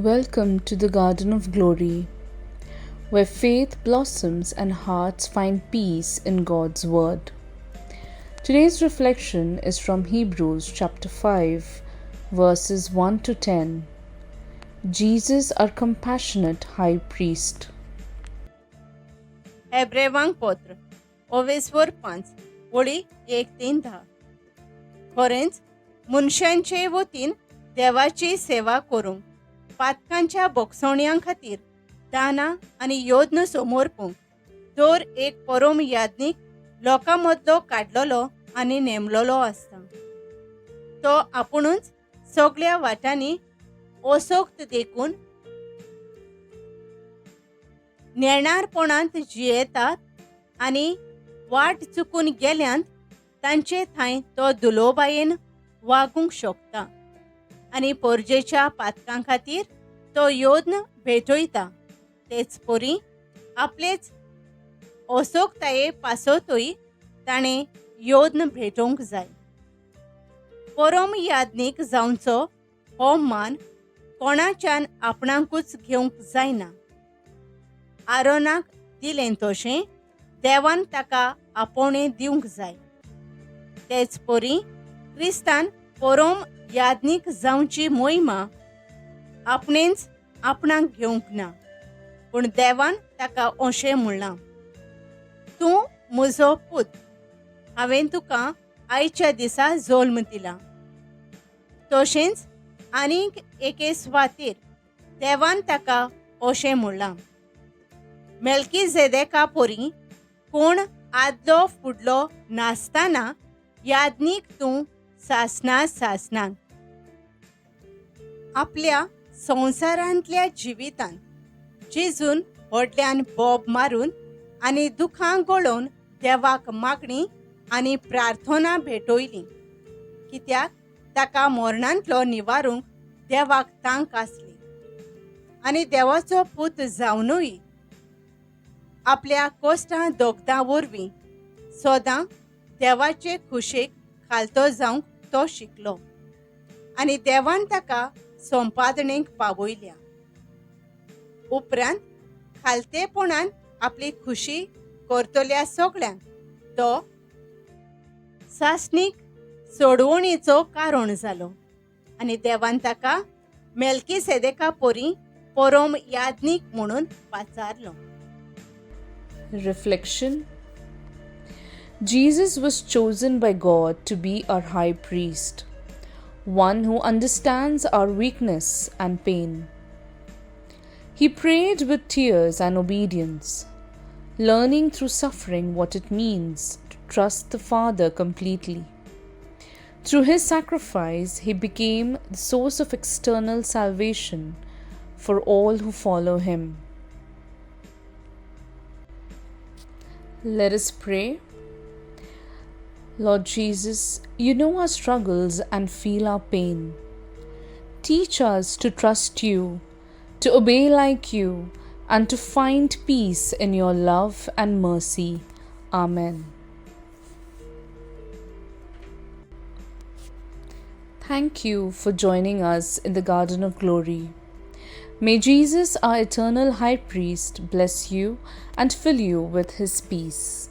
Welcome to the Garden of Glory, where faith blossoms and hearts find peace in God's Word. Today's reflection is from Hebrews chapter 5, verses 1 to 10. Jesus, our compassionate High Priest. हेब्रेवांक पत्र ओवेस्वर 5 ओळी 1 3 10. खरेंच मनशांचे वतीन देवाची सेवा करूंक पातकांच्या बोगसवण्यां खातीर दानां आनी योद्न समर्पूंक दर एक परोम याज्ञीक लोकां मदलो काडलेलो आनी नेमलेलो आसता. तो आपुणूच सगळ्या वाटांनी असोक्त देखून नेणारपणांत जियेतात आनी वाट चुकून गेल्यान तांचे थंय तो दुलोबायेन वागूंक शकता आनी पोरजेच्या पातकां खातीर तो योद्न भेटयता. तेच परी आपलेच असोक्ताये पासतूय ताणें योद्न भेटोवंक जाय. परम याज्ञीक जावचो हो मान कोणाच्यान आपणाकूच घेवंक जायना. आरोनाक दिलें तशें देवान ताका आपोवणें दिवंक जाय. तेच परी क्रिस्तान परम याज्ञीक जावची मोहिमा आपणेंच आपणाक घेवंक ना, पूण देवान ताका अशें म्हणलां, तूं म्हजो पूत, हांवें तुका आयच्या दिसा जल्म दिला. तशेंच आनीक एके सुवातेर देवान ताका अशें म्हणलां, मेल्कीझेदेका परी कोण आदलो फुडलो नासतना याज्ञीक तूं सासना सासनाक. आपल्या संवसारांतल्या जिवितांत जेजून व्हडल्यान बोब मारून आनी दुखां गळोवन देवाक मागणी आनी प्रार्थना भेटयली, कित्याक ताका मरणांतलो निवारूंक देवाक तांक आसली. आनी देवाचो पूत जावनूय आपल्या कोश्टां दोगदां वरवीं सदां देवाचे खुशेक खालतो जावंक तो शिकलो आनी देवान ताका संपादणेक पावयल्या. उपरांत खालतेपणान आपली खुशी करतल्या सगळ्यांक तो सासणीक सोडवणेचो कारण जालो आनी देवान ताका मेल्कीसेदेका परी परम याज्ञीक म्हणून पाचारलो. Reflection. Jesus was chosen by God to be our high priest, one who understands our weakness and pain. He prayed with tears and obedience, learning through suffering what it means to trust the Father completely. Through his sacrifice, he became the source of external salvation for all who follow him. Let us pray. Lord Jesus, you know our struggles and feel our pain. Teach us to trust you, to obey like you, and to find peace in your love and mercy. Amen. Thank you for joining us in the Garden of Glory. May Jesus, our eternal High Priest, bless you and fill you with his peace.